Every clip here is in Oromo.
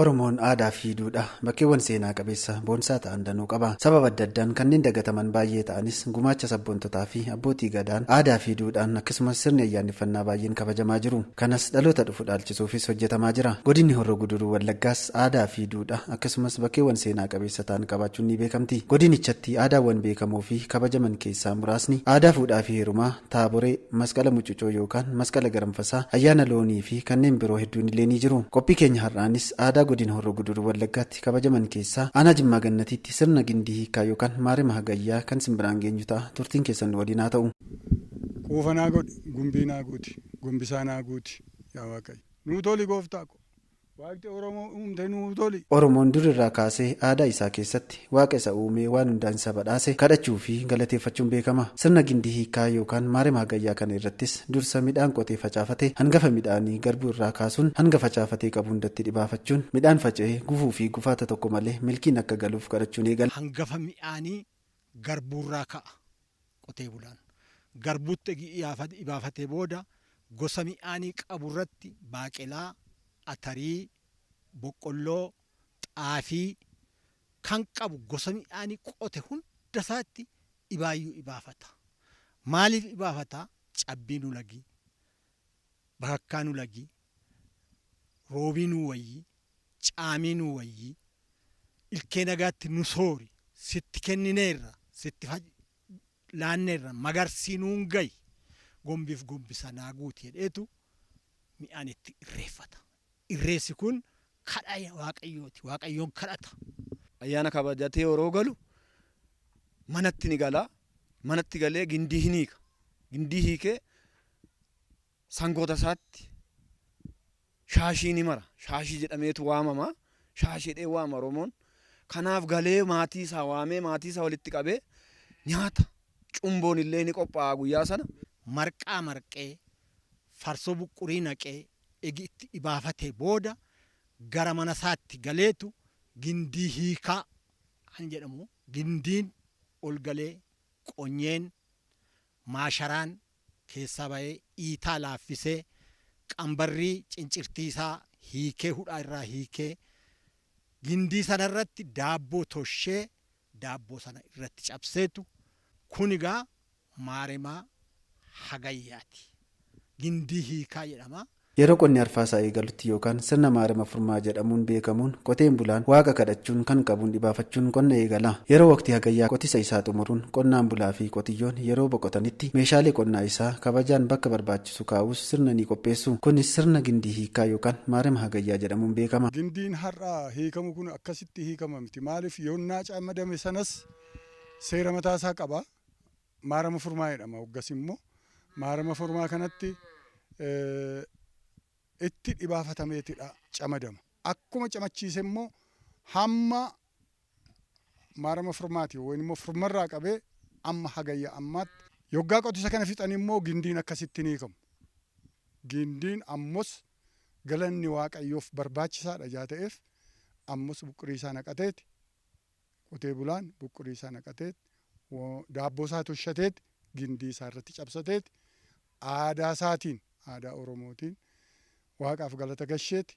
Oromoon aadaa fi duudhaa bakkeewwan seenaa qabeessa boonsaa ta'an danuu qaba. Sababa adda addaan kanneen dagataman baay'ee ta'anis gumaacha sabboontotaa fi abbootii gadaan aadaa fi duudhaan akkasumas sirni ayyaaneffannaa baay'een kabajamaa jiru. Kanas dhaloota dhufu dhaalchisuufis hojjetamaa jira. Godinni Horroo Guduruu Wallaggaas aadaa fi duudhaa akkasumas bakkeewwan seenaa qabeessa ta'an qabaachuun ni beekamti. Godinichatti aadaawwan beekamoo fi kabajaman keessaa muraasni aadaa fuudhaa fi heerumaa, taaboree, masqala mucucoo yookaan masqala garanfasaa, ayyaana loonii fi kanneen biroo hedduun illee ni jiru. Qophii keenya har'aanis aadaa godina Horroo Guduruu Wallaggaatti kabajaman keessaa aanaa Jimmaa Gannatiitti sirna gindii hiikaa yookaan maarima hagayyaa kan simbiraan geenyu ta'a. Turtiin keessan nu waliin haa ta'u. Quufa naa godhi, gumbii naa guuti, gombisaa naa guuti yaa Waaqayyo. Nuu toli gooftaa ko. Waaqni Oromoo uumte nuu toli. Oromoon durirraa kaasee aadaa isaa keessatti waaqa isa uumee waan hundaan isa badhaase kadhachuu fi galateeffachuun beekama. Sirna gindii hiikaa yookaan maarima hagayyaa kana irrattis dursa midhaan qotee facaafate hangafa midhaanii garbuu irraa kaasuun hanga facaafatee qabu hundatti dhibaafachuun midhaan faca'ee gufuu fi gufaata tokko malee milkiin akka galuuf kadhachuun eegala. Hangafa midhaanii garbuurraa ka'a qotee bulaan. Garbuutti dhibaafatee booda gosa midhaanii qabu irratti baaqelaa, atarii, boqqolloo, xaafii kan qabu gosa midhaanii qote hunda isaatti dhibaayyuu dhibaafata. Maaliif dhibaafata? Cabbii nu lagi, bakakkaa nu lagi, roobii nu wayyi, caamii nu wayyi, ilkee nagaatti nu soori, sitti kennineerra, sitti laanneerra, magarsii nuun gahi, gombiif gombisa naa guuti jedheetu midhaan itti irreeffata. Irreessi kun kadha Waaqayyooti. Waaqayyoon kadhata. Ayyaana kabajatee yeroo galu manatti ni gala. Manatti galee gindii hin hiika. Gindii hiikee sangoota isaatti shaashii ni mara. Shaashii jedhameetu waamama. Shaashii jedhee waama Oromoon. Kanaaf galee maatii isaa waamee maatii isaa walitti qabee nyaata cumboon illee ni qophaa'a guyyaa sana. Marqaa marqee, farsoo buqqurii naqee, egi itti dhibaafatee booda gara mana isaatti galeetu gindii hiikaa kan jedhamu gindiin ol galee qonyeen maasharaan keessaa bahee iitaa laaffisee qambarrii cincirtii isaa hiikee hudhaa irraa hiikee gindii sana irratti daabboo toshee daabboo sana irratti cabseetu kun egaa maarimaa hagayyaati. Gindii hiikaa jedhama. Yeroo qonni arfaasaa eegalutti yookaan sirna maarima furmaa jedhamuun beekamuun qoteen bulaan waaqa kadhachuun kan qabuun dhibaafachuun qonna eegala. Yeroo waqtii hagayyaa qotisa isaa xumuruun qonnaan bulaa fi qotiyyoon yeroo boqotanitti meeshaalee qonnaa isaa kabajaan bakka barbaachisu kaa'us sirna ni qopheessu. Kunis sirna gindii hiikaa yookaan maarima hagayyaa jedhamuun beekama. Gindiin har'a hiikamu kun akkasitti hiikama miti. Maaliif yoonnaa camadame sanas seera mataa isaa qaba. Maarama furmaa jedhama hoggas immoo. Maarama furmaa kanatti itti dhibaafatameetidha camadama. Akkuma camachiise immoo hamma maarama furmaati yookiin immoo furmarraa qabee amma hagayya ammaatti yoggaa qotisa kana fixan immoo gindiin akkasitti ni hiikamu. Gindiin ammos galanni Waaqayyoof barbaachisaadha ijaa ta'eef ammos buqqurii isaa naqateeti qotee bulaan buqqurii isaa naqateeti daabboo isaa toshateeti gindii isaa irratti cabsateeti aadaa isaatiin aadaa Oromootiin Waaqaaf galata gasheeti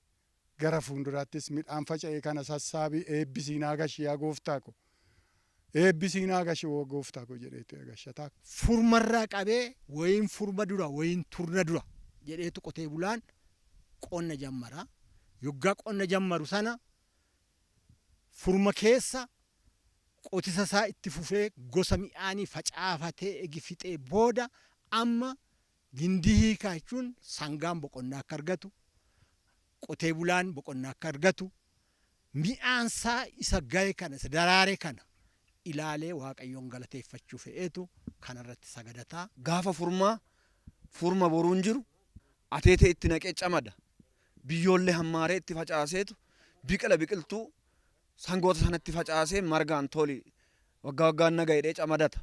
gara fuulduraattis midhaan faca'e kana sassaabii eebbisii naa gashi yaa gooftaa ko eebbisii naa gashi gooftaa ko jedheeti gashataa. Furmarraa qabee wayiin furma dura wayiin turna dura jedheetu qotee bulaan qonna jammara. Yoggaa qonna jammaru sana furma keessa qotisa isaa itti fufee gosa midhaanii facaafatee egi fixee booda amma gindii hiikaa jechuun sangaan boqonnaa akka argatu, qotee bulaan boqonnaa akka argatu, midhaansaa isa gahe kana isa daraare kana ilaalee Waaqayyoon galateeffachuu fe'eetu kanarratti sagadataa. Gaafa furmaa furma boruun jiru ateetee itti naqee camada. Biyyoollee hammaaree itti facaaseetu biqila biqiltuu sangoota sanatti facaasee margaan toli waggaa waggaan naga jedhee camadata.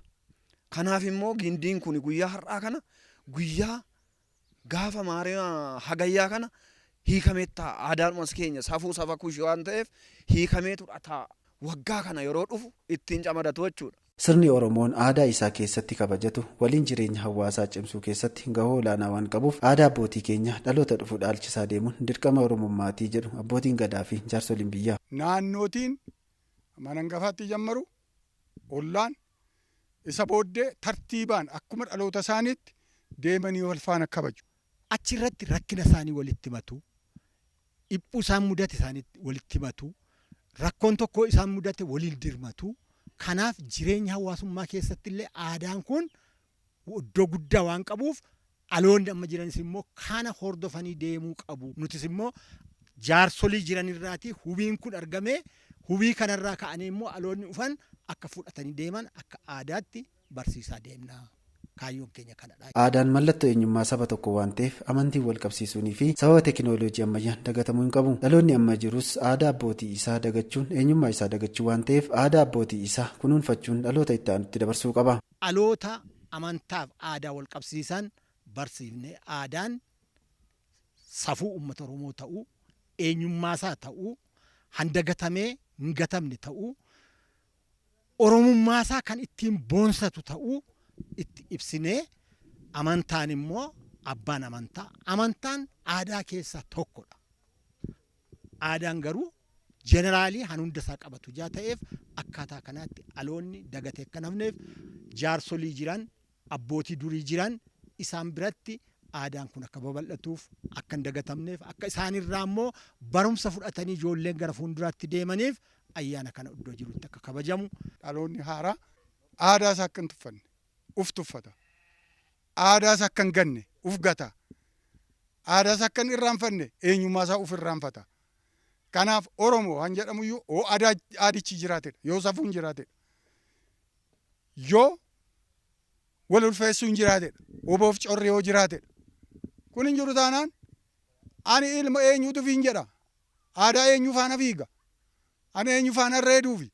Kanaaf immoo gindiin kun guyyaa har'aa kana guyyaa gaafa maariyaa hagayyaa kana hiikamee taa'a. Aadaadhumas keenya safuu saba kushi waan ta'eef hiikameetu taa'a. Waggaa kana yeroo dhufu ittiin camadatu jechuudha. Sirni Oromoon aadaa isaa keessatti kabajatu waliin jireenya hawaasaa cimsuu keessatti gahee olaanaa waan qabuuf aadaa abbootii keenya dhaloota dhufu dhaalchisaa deemuun dirqama Oromummaatii jedhu abbootiin gadaa fi jaarsoliin biyyaa. Naannootiin mana hangafaatti jammaru ollaan isa booddee tartiibaan akkuma dhaloota isaaniitti deemanii wal faana kabaju. Achirratti rakkina isaanii walitti himatu, dhiphuu isaan mudate isaanii walitti himatu, rakkoon tokko isaan mudate waliin dirmatu. Kanaaf jireenya hawaasummaa keessatti illee aadaan kun iddoo guddaa waan qabuuf dhaloonni amma jiranis immoo kana hordofanii deemuu qabu. Nutis immoo jaarsolii jiranirraatii hubiin kun argamee hubii kanarraa ka'anii immoo dhaloonni dhufan akka fudhatanii deeman akka aadaatti barsiisaa deemna. Kaayyoon keenya kanadha. Aadaan mallattoo eenyummaa saba tokko waan ta'eef amantiin wal qabsiisuunii fi sababa teekinooloojii ammayyaan dagatamuu hin qabu. Dhaloonni amma jirus aadaa abbootii isaa dagachuun eenyummaa isaa dagachuu waan ta'eef aadaa abbootii isaa kunuunfachuun dhaloota itti aanutti dabarsuu qaba. Dhaloota amantaaf aadaa wal qabsiisan barsiifne aadaan safuu uummata Oromoo ta'uu, eenyummaasaa ta'uu, handagatamee hin gatamne ta'uu, Oromummaasaa kan ittiin boonsatu ta'uu itti ibsinee amantaan immoo abbaan amantaa. Amantaan aadaa keessaa tokkodha. Aadaan garuu jeneraalii han hunda isaa qabatu jaa ta'eef akkaataa kanaatti dhaloonni dagatee akka nafneef jaarsolii jiran abbootii durii jiran isaan biratti aadaan kun akka babal'atuuf akka hin dagatamneef akka isaanirraa immoo barumsa fudhatanii ijoolleen gara fuulduraatti deemaniif ayyaana kana iddoo jirutti akka kabajamu. Dhaloonni haaraa aadaa isaa akka hin tuffanne uf tuffata. Aadaa isaa akka hin ganne uf gata. Aadaa isaa akka hin irraanfanne eenyummaa isaa uf irraanfata. Kanaaf Oromoo waan jedhamuyyuu yoo aadichi jiraatedha. Yoo safuun jiraatedha. Yoo wal ulfeessuun jiraatedha. Oboof corri yoo jiraatedha. Kun hin jiru taanaan ani ilma eenyuutu fiin jedha. Aadaa eenyu faana fiiga. Ani eenyu faana reeduufi.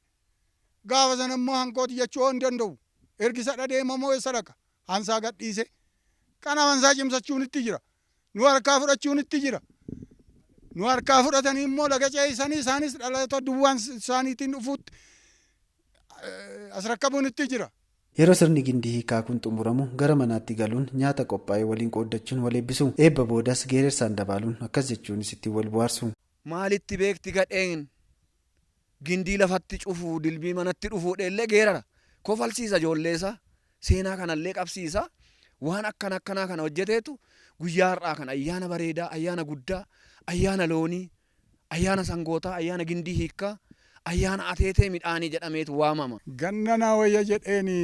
Gaafa sana immoo hankooti jechuu hin danda'u. Ergisa dhadeemamoo eessa dhaqa? Hansaa gadhiise. Kanaaf hansaa cimsachuun itti jira. Nu harkaa fudhachuun itti jira. Nu harkaa fudhatanii immoo laga ce'isanii isaanis dhaloota duwwaan isaaniitiin dhufuutti as rakkabuun itti jira. Yeroo sirni gindii hiikaa kun xumuramu gara manaatti galuun nyaata qophaa'e waliin qooddachuun wal eebbisu. Eebba boodas geerersaan dabaaluun akkas jechuunis ittiin wal bohaarsu. Maalitti beekti gadheen gindii lafatti cufuu dilbii manatti dhufuu dheellee geerara. Kofalsiisa ijoolleessa seenaa kanallee qabsiisa. Waan akkana akkanaa kana hojjeteetu guyyaa har'aa kana ayyaana bareedaa, ayyaana guddaa, ayyaana loonii, ayyaana sangootaa, ayyaana gindii hiikkaa, ayyaana ateetee midhaanii jedhameetu waamama. Ganna naa wayya jedheeni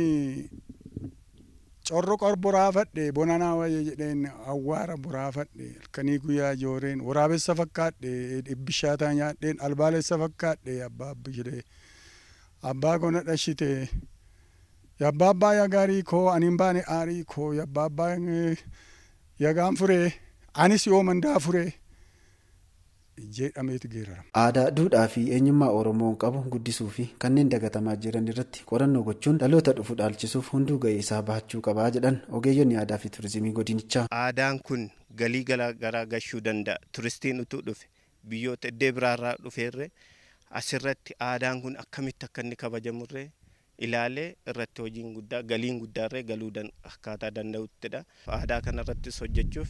corroqor boraafadhe bona naa wayya jedheen awwaara boraafadhe halkanii guyyaa jooreen waraabessa fakkaadhe dhibbishaataa nyaadheen albaalessa fakkaadhe abbaa abbishee abbaa koo na dhashite yabbaa abbaa yaa gaarii koo ani hin baane aarii koo yabbaa abbaa yagaan furee anis yoo mandaa furee jedhameetu geerarama. Aadaa, duudhaa fi eenyummaa Oromoon qabu guddisuu fi kanneen dagatamaa jiran irratti qorannoo gochuun dhaloota dhufu dhaalchisuuf hunduu gahee isaa bahachuu qabaa jedhan ogeeyyonni aadaa fi turizimii godinichaa. Aadaan kun galii garaa gashuu danda'a. Turistiin utuu dhufe biyyoota iddoo biraarraa dhufeerre asirratti aadaan kun akkamitti akka inni kabajamurree ilaalee irratti hojiin guddaa galiin guddaarree galuu akkaataa danda'uttidha. Aadaa kanarrattis hojjechuuf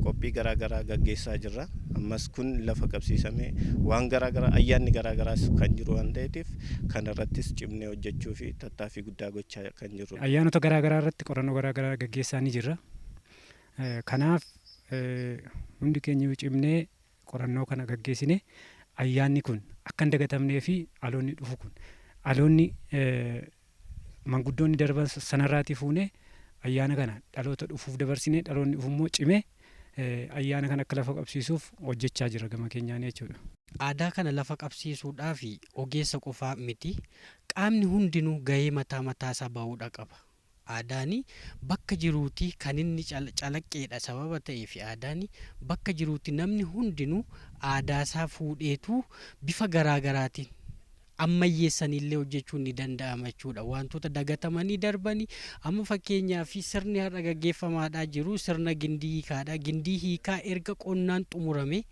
qophii garaa garaa gaggeessaa jirra. Ammas kun lafa qabsiisamee waan garaa garaa ayyaanni garaa garaas kan jiru waan ta'eef kanarrattis cimnee hojjechuu fi tattaaffii guddaa gochaa kan jirru. Ayyaanota garaa garaa irratti qorannoo garaa garaa gaggeessaa ni jirra. Kanaaf hundi keenya cimnee qorannoo kana gaggeessine ayyaanni kun akka hin dagatamnee fi dhaloonni dhufu kun dhaloonni manguddoonni darban sanarraatii fuunee ayyaana kana dhaloota dhufuuf dabarsine dhaloonni dhufu immoo cimee ayyaana kana akka lafa qabsiisuuf hojjechaa jira gama keenyaan jechuudha. Aadaa kana lafa qabsiisuudhaaf ogeessa qofaa miti qaamni hundinuu gahee mataa mataa isaa bahuudha qaba. Aadaan bakka jiruuti kan inni calaqqeedha sababa ta'eef aadaan bakka jiruuti namni hundinuu aadaa isaa fuudheetu bifa garaa garaatiin ammayyeessanillee hojjechuun ni danda'ama jechuudha. Wantoota dagatamanii darbanii amma fakkeenyaaf sirni har'a gaggeeffamaadhaa jiru sirna gindii hiikaadha. Gindii hiikaa erga qonnaan xumurame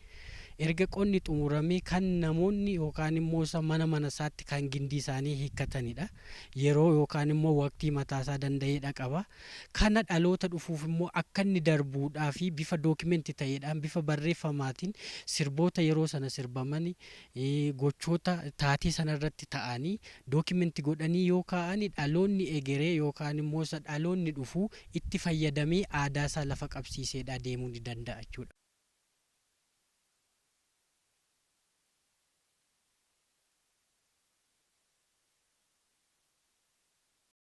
Erga qonni xumuramee kan namoonni yookaan immoo isa mana mana isaatti kan gindii isaanii hiikkatanidha. Yeroo yookaan immoo waqtii mataasaa danda'eedha qaba. Kana dhaloota dhufuuf immoo akka inni darbuudhaa fi bifa dookimentii ta'eedhaan, bifa barreeffamaatiin, sirboota yeroo sana sirbamanii, gochoota taatee sana irratti ta'anii dookimentii godhanii yoo kaa'ani, dhaloonni egeree yookaan immoo isa dhaloonni dhufuu itti fayyadamee aadaa isaa lafa qabsiiseedha deemuu ni danda'a jechuudha.